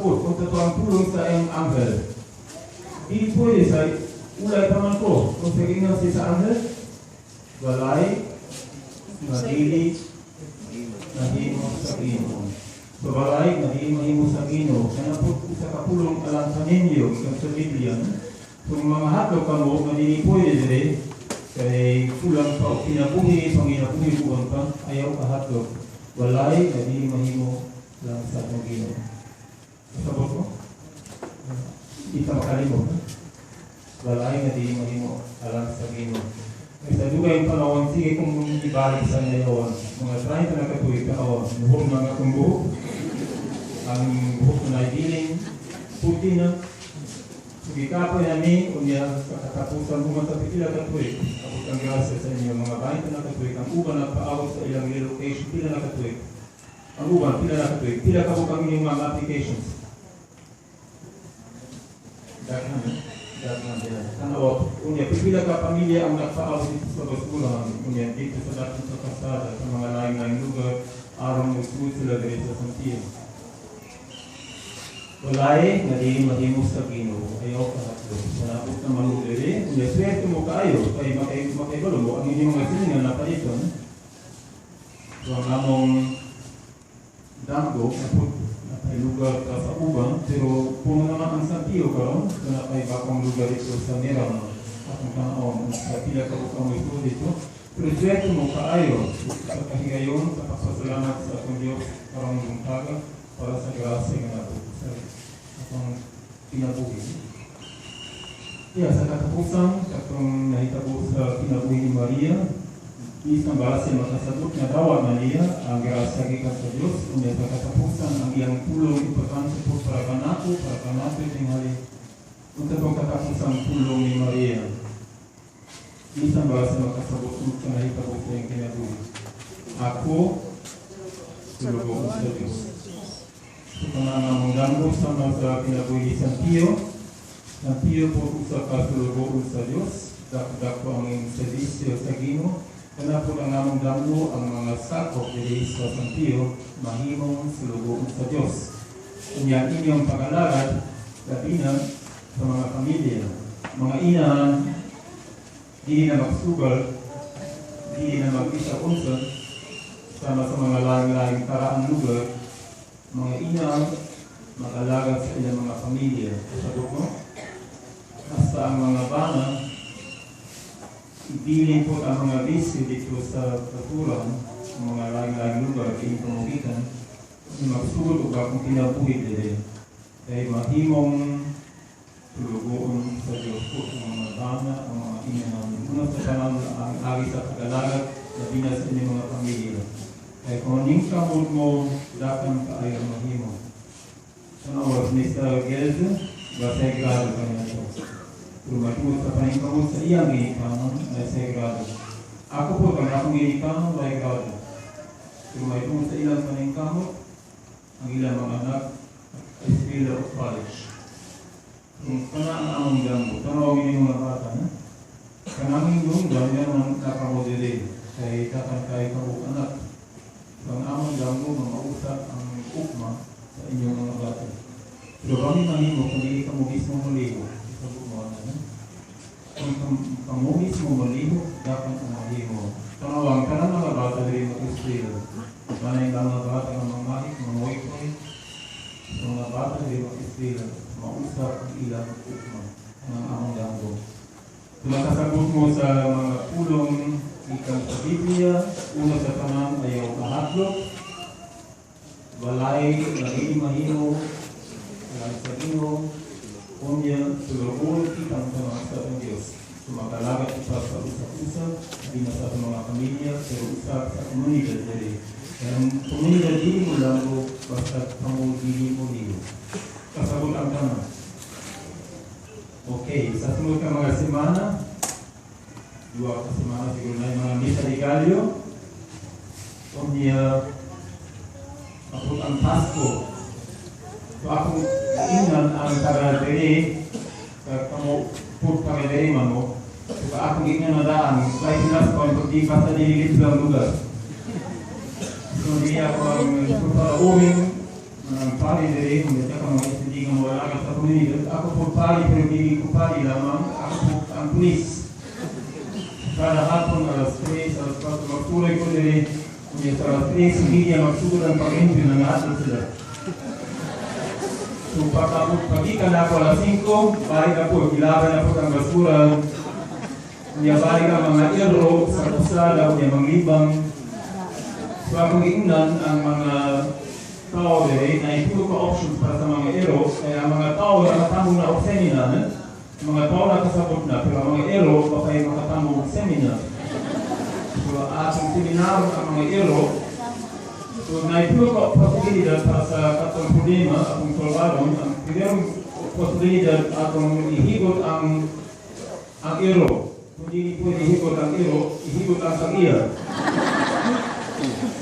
Kung totoo ang pulong sa iyang anghel. Di pwede sa ulay pa man ko. Kung sa ingon si sa anghel, walay nga dili mahimo sa Ginoo. So walay nga dili mahimo sa Ginoo. Kana po usa ka pulong alang sa ninyo gikan sa Biblia, no? Kung mga hadlok kamo nga dili pwede dire kay kulang pa og kinabuhi, panginabuhi buwan pa, ayaw kahadlok. Walay nga dili mahimo lang sa atong Ginoo. Kasabot mo? Di ka makalimot, ha? Walay nga dili mahimo alang sa Ginoo. Kay sa dugay panahon, sige kung ibalik sa nayawan, mga 30 na katuig kaon, buhok na nga akong buhok. Ang buhok na naibiling, puti na. So gikapoy na ni, unya sa katapusan human sa pila ka tuig, abot ang grasya sa inyo, mga 20 na katuig, ang uban nagpaabot sa ilang relocation, pila na katuig. Ang uban, pila na katuig, pila ka ang inyong mga applications. Daghan, eh? Daghan sila. Tanaw, unya, pila ka pamilya ang nagpaabot dito sa basurahan, unya, dito sa dating sa kasada, sa mga laing-laing lugar, aron mosulod sila diri sa Santiago. Walay nga di mahimo sa Ginoo, ayaw kahadlok. Sa naabot na mo diri, unya swerte mo kaayo kay makaibalo mo ang inyong mga silingan na palito, no? So ang among damgo, naput napay lugar ka sa uban, pero puno naman ang San Pio karon, so napay bakong lugar dito sa Meram, atong tan-awon sa pila ka buok ang mosulod dito. Pero swerte mo kaayo sa kahigayon, sa pagpasalamat sa atong Dios karong buntaga para sa grasya nga naabot sa atong kinabuhi. Yeah, sa katapusan, katong nahitabo sa kinabuhi ni Maria, bisan ba siya makasabot nga dawat na niya ang grasya gikan sa Dios, unya sa katapusan ang iyang pulong importante po para kanato, para kanato tingali. Unsa tong katapusang pulong ni Maria? Bisan ba siya makasabot sa nahitabo sa iyang kinabuhi? Ako, sulugoon sa Dios. So, kanang among damgo sama sa kinabuhi ni San Pio, San Pio po usa ka sulugoon sa Dios, dako-dako ang iyang serbisyo sa Ginoo. Kana po ang among damgo, ang mga sakop diri sa San Pio, mahimong sulugoon sa Dios. Unya ang inyong pag-alagad, labi na sa mga pamilya, mga inahan, dili na magsugal, dili na mag-isa-unsa, sama sa mga laing-laing paraang lugar, mga ina, mag-alagad sa ilang mga pamilya. Sagot mo? Hasta ang mga bana, ibilin po ang mga bisyo dito sa katuran, ang mga laing-laing lugar, kayong pamugitan, magsugod og akong kinabuhi diri. Kay mahimong sulugoon sa Diyos po ang mga bana, ang mga inahan. Una sa tanan ang agi sa pag-alagad, labi na sa inyong mga pamilya. Kay kung ningkamot mo, dakan kaayo mahimo. Sa oras ni sa Gelze, basay grado kami na ito. Pero matungod sa paningkamot sa iyang ginikanan, ay say grado. Ako po, ang akong ginikanan, ay grado. Pero may tungod sa ilang paningkamot, ang ilang mga anak, ay eskwela o college. Kung kana ang among damgo, tanawin niyo mga bata, na? Kananging lunggan, yan ang nakamo diri, kay dakan kay kabuk anak. So, ang among damgo, mamausap ang ugma sa inyong mga bata. Pero kami mahimo kung dili ka mo mismo maligo, sabot mo ana, no? Kung kamo mismo maligo, dapat ang mahimo. Tanawang tanan mga bata diri mag-eskwela. Manay mga bata nga mamahik, mga mga bata diri mag-eskwela, mausap ang ilang ugma ang among damgo. Kung makasabot mo sa mga pulong gikan sa Biblia, una sa tanan ayaw kahadlok, walay nga dili mahimo alang sa Ginoo, unya sulugoon kitang tanan sa atong Dios. Sumakalagat usab sa usap-usap, di na sa atong mga pamilya, pero usab sa komunidad diri. Kaya ang komunidad dili mo lambo, basta kamo dili mo ligo. Kasabot ang tanan. Okay, sa sunod ka mga semana, 2 ka semana siguro na yung mga Misa de Gallo, unya abot ang Pasko. So akong ingnan ang taga diri sa kamo pud kami diri man mo. So akong ingnan na daan, like sila sa kung di basta dili dito ang lugar. So di ako ang para uwing Manang pari diri, unya ka mga hindi nga mawala sa komunidad. Ako po pari, pero dili ko pari lamang. Ako po ang police. Kada hapon alas 3, alas 4, magtuloy ko diri. Unya sa alas 3, hindi niya magsugod ang pag-entry na natin sila. So pagkabot, pagikan na ako alas 5, balik na po, ilaban na po ang basura. Unya balik ang mga iro sa kusada, unya manglibang. So akong giingnan ang mga tao diri na itulo ka options para sa mga iro, kaya ang mga tao na nakatambong na og seminar, eh? Ang mga tao na kasabot na, pero ang mga iro baka yung makatambong og seminar. So atong seminar ang mga iro, so naitulo ka posibilidad para sa katong problema, atong solvadon, ang primerong posibilidad, atong ihigot ang iro. Kung di pwede ihigot ang iro, ihigot ang tag-iya.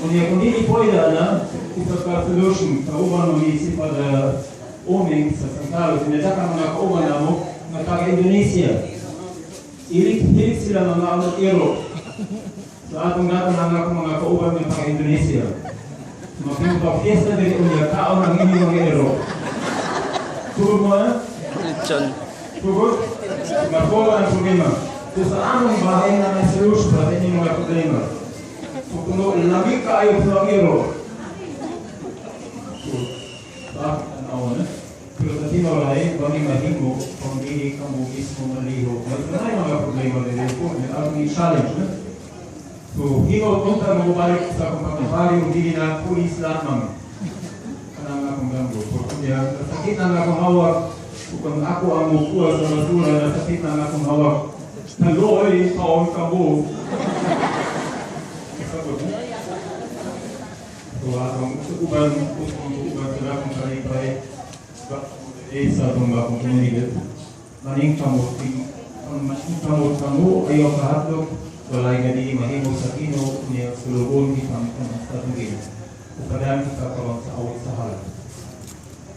Unya kung dili pwede na, isa ka solution sa uban mo si Father Oming sa San Carlos, inadya ka mga kauban namo nga taga Indonesia. Ilik-hilik sila mga anong iro. Sa atong datan ang akong mga kauban nga taga Indonesia. Magpinta fiesta diri, unya kaon ang inyong mga iro. Tugod mo na? Lechon. Tugod? Makuha ang problema. So sa among bahay na may solution para sa inyong mga problema. So kung lami kaayo sa iro. So, bakit ang awan na? Pero sa tinuray, bani mahimo kung dili ka mo mismo maliho. May mga problema dili po. May akong i-challenge na. So, himo unta mo balik sa akong pagkapari ug dili na pulis lamang. Kanang akong gambo. So, kunya, nasakit na ang akong hawak. Kung ako ang mukuha sa basura, nasakit na ang akong hawak. Naloy, taon ka mo. Sabot, eh? So, atong uban, utong uban sa akong kalipay, sa atong akong komunidad. Maning kamot, ang maning kamot kamo, ayaw kahadlok, walay nga di mahimo sa Ginoo, niya sulugon kitang sa atong Ginoo. Upadan kita karon sa awit sa halad.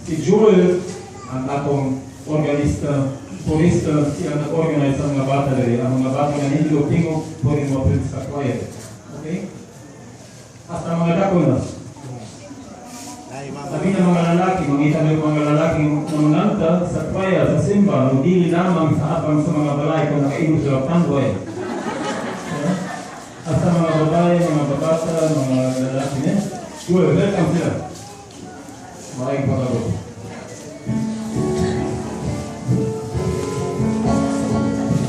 Si Joel, ang atong organista, korista, siya nag-organize sa mga bata diri. Ang mga bata nga nindot tingog, pwede mo sa choir. Okay? Hasta mga dako na. Ay, mama. Sabi ng mga lalaki, mangita niyo mga lalaki na manganta sa choir, sa simba, no dili lamang sa apang sa mga balay kung nakaingon sila tanduay. Hasta mga babae, mga babata, mga lalaki niya. Well, welcome sila.